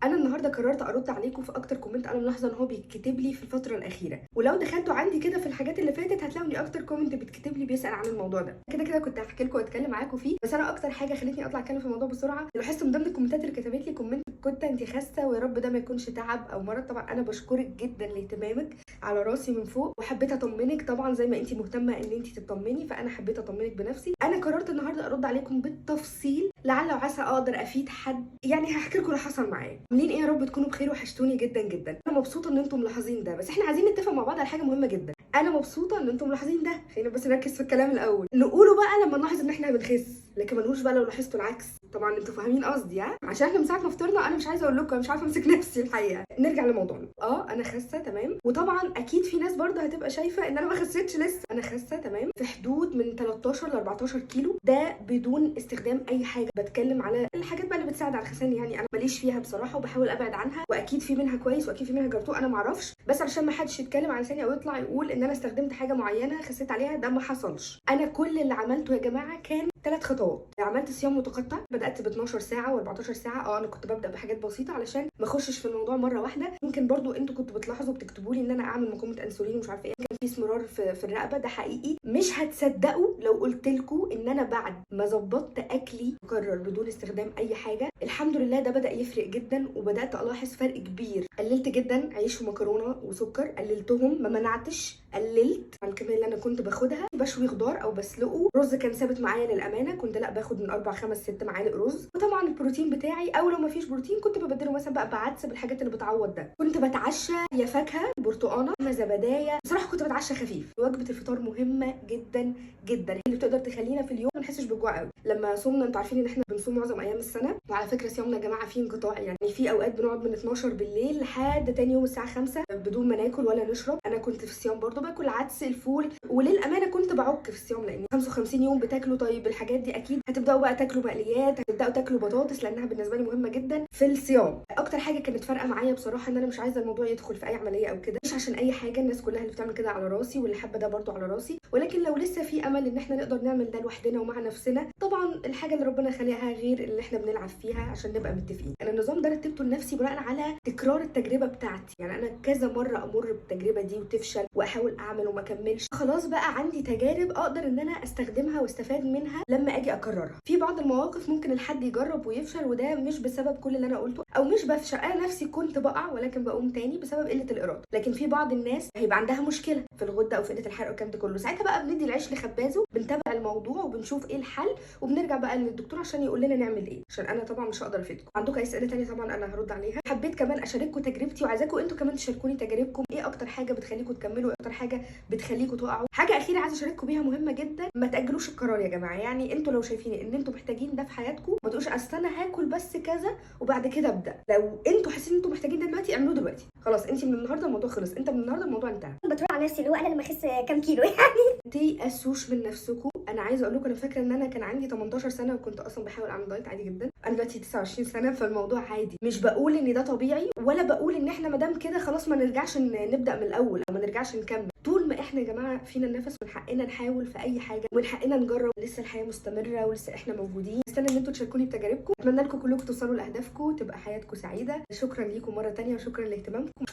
انا النهارده قررت ارد عليكم في اكتر comment انا ملاحظة ان هو بيتكتب لي في الفترة الاخيرة، ولو دخلتوا عندي كده في الحاجات اللي فاتت هتلاقوا ان اكتر comment بيتكتب لي بيسال عن الموضوع ده. كده كده كنت هحكي لكم واتكلم معاكم فيه، بس انا اكتر حاجة خلتني اطلع اتكلم في الموضوع بسرعة لاحظت من ضمن الكومنتات اللي كتبت لي comment كنت انت خاسه ويا رب ده ما يكونش تعب او مرض. طبعا انا بشكرك جدا لاهتمامك، على راسي من فوق، وحبيت اطمنك طبعا زي ما انت مهتمة ان انت تطمني، فانا حبيت اطمنك بنفسي. انا قررت النهارده ارد عليكم بالتفصيل لعل وعسى اقدر افيد حد، يعني هحكي لكم اللي حصل معايا. عاملين ايه؟ يا رب تكونوا بخير، وحشتوني جدا جدا. انا مبسوطة ان انتم ملاحظين ده، بس احنا عايزين نتفق مع بعض على حاجة مهمة جدا. انا مبسوطة ان انتم ملاحظين ده، خلينا بس نركز في الكلام الاول. نقوله بقى لما نلاحظ ان احنا بنخس، لكن ما نقولش بقى لو لاحظتوا العكس. طبعا انتوا فاهمين قصدي، ها؟ عشان احنا من ساعة ما فطرنا انا مش عايزه اقول لكم، انا مش عارفه امسك نفسي الحقيقة. نرجع لموضوعنا. انا خاسه تمام، وطبعا اكيد في ناس برضه هتبقى شايفه ان انا ما خسيتش لسه. انا خاسه تمام في حدود من 13 ل 14 كيلو، ده بدون استخدام اي حاجة. بتكلم على الحاجات بقى اللي بتساعد على الخسان، يعني انا ماليش فيها بصراحة وبحاول ابعد عنها، واكيد في منها كويس واكيد في منها جربتوه انا ما اعرفش، بس علشان ما حدش يتكلم على لساني او يطلع يقول ان انا استخدمت حاجة معينة خسيت عليها، ده ما حصلش. انا كل اللي عملته يا جماعة كان 3 خطوات. عملت صيام متقطع، بدات ب 12 ساعة و14 ساعة. انا كنت ببدا بحاجات بسيطة علشان ما اخشش في الموضوع مرة واحدة. يمكن برضو انتوا كنتوا بتلاحظوا وبتكتبوا لي ان انا اعمل مقاومة انسولين ومش عارفه ايه، كان في اسمرار في الرقبة، ده حقيقي. مش هتصدقوا لو قلت لكم ان انا بعد ما ظبطت اكلي مكرر بدون استخدام اي حاجة، الحمد لله ده بدا يفرق جدا، وبدات الاحظ فرق كبير. قللت جدا عيش ومكرونه وسكر، قللتهم، ما منعتش، قللت على الكمية اللي انا كنت باخدها. بشوي خضار او بسلقه، رز كان ثابت معايا للامانة، كنت لا باخد من 4 5 6 معالق رز. وطبعا البروتين بتاعي، او لو ما فيش بروتين كنت ببدله مثلا بقى بعدس، بالحاجات اللي بتعوض ده. كنت بتعشى يا فاكهة، برتقانه، زبدايه، بصراحة كنت بتعشى خفيف. وجبة الفطار مهمة جدا جدا، هي اللي بتقدر تخلينا في اليوم ما نحسش بالجوع قوي. لما صومنا، انتوا عارفين ان احنا بنصوم معظم ايام السنة، وعلى فكرة صيامنا يا جماعة فيه انقطاع، يعني في اوقات بنقعد من 12 بالليل لحد تاني يوم الساعة 5 بدون ما ناكل ولا نشرب. انا كنت في الصيام برضو باكل عدس، الفول، وللامانة كنت بعك في الصيام لان 55 يوم بتاكلوا. طيب الحاجات دي اكيد هتبداوا بقى تاكلوا مقليات، هتبداوا تاكلوا بطاطس لانها بالنسبة لي مهمة جدا في الصيام. اكتر حاجة كانت فارقه معايا بصراحة ان انا مش عايزه الموضوع يدخل في اي عملية او كده، مش عشان اي حاجة، الناس كلها اللي بتعمل كده على راسي، واللي حابة ده برضو على راسي، ولكن لو لسه في امل ان احنا نقدر نعمل ده لوحدنا ومع نفسنا، طبعا الحاجة اللي ربنا خلقها غير اللي احنا بنلعب فيها، عشان نبقى متفقين. انا النظام ده رتبته لنفسي بناء على تكرار التجربة بتاعتي، يعني انا كذا مرة امر بالتجربة دي وتفشل واحاول اعمل وما اكملش، خلاص بقى عندي تجارب اقدر ان انا استخدمها واستفاد منها لما اجي اكررها. في بعض المواقف ممكن الحد يجرب ويفشل، وده مش بسبب كل اللي انا قلته، او مش بفشل، انا نفسي كنت بقع ولكن بقوم تاني بسبب قلة الارادة. لكن في بعض الناس هيبقى عندها مشكلة في الغدة او في قلة الحرق والكلام ده كله، ساعتها بقى بندي العيش لخبازه، بنتابع الموضوع وبنشوف ايه الحل، وبنرجع بقى للدكتور عشان يقول لنا نعمل ايه، عشان انا طبعا مش هقدر افيدكم. عندكم اي اسئلة تانية طبعا انا هرد عليها. حبيت كمان اشارككم تجربتي، وعايزاكم انتوا كمان تشاركوني تجاربكم، ايه اكتر حاجة بتخليكم تكملوا، ايه اكتر حاجة بتخليكم تقعوا. حاجة اخيرة عايزه اشارككم بيها مهمة جدا، ما تاجلوش القرار يا جماعة. يعني انتوا لو شايفين ان انتوا محتاجين ده في حياتكم، ما تقولوش اصل انا هاكل بس كذا وبعد كده ابدا. لو انتوا حاسين ان انتوا محتاجين ده دلوقتي اعملوه دلوقتي، خلاص انت من النهارده الموضوع خلص، انت من النهارده الموضوع انتهى. بتروح على نفسي اللي هو انا لما اخس كام كيلو يعني. تيأسوش من نفسكم. انا عايزه اقول لكم انا فاكره ان انا كان عندي 18 سنة وكنت اصلا بحاول اعمل دايت عادي جدا، انا دلوقتي 29 سنة، فالموضوع عادي. مش بقول ان ده طبيعي، ولا بقول ان احنا مادام كده خلاص ما نرجعش نبدا من الاول او ما نرجعش نكمل. طول ما احنا يا جماعة فينا النفس من حقنا نحاول في اي حاجة، ومن حقنا نجرب، لسه الحياة مستمرة ولسه احنا موجودين. استنى ان انتوا تشاركوني بتجاربكم، اتمنى لكم كلكم توصلوا لاهدافكم وتبقى حياتكم سعيدة. شكرا ليكم مرة تانية وشكرا لاهتمامكم.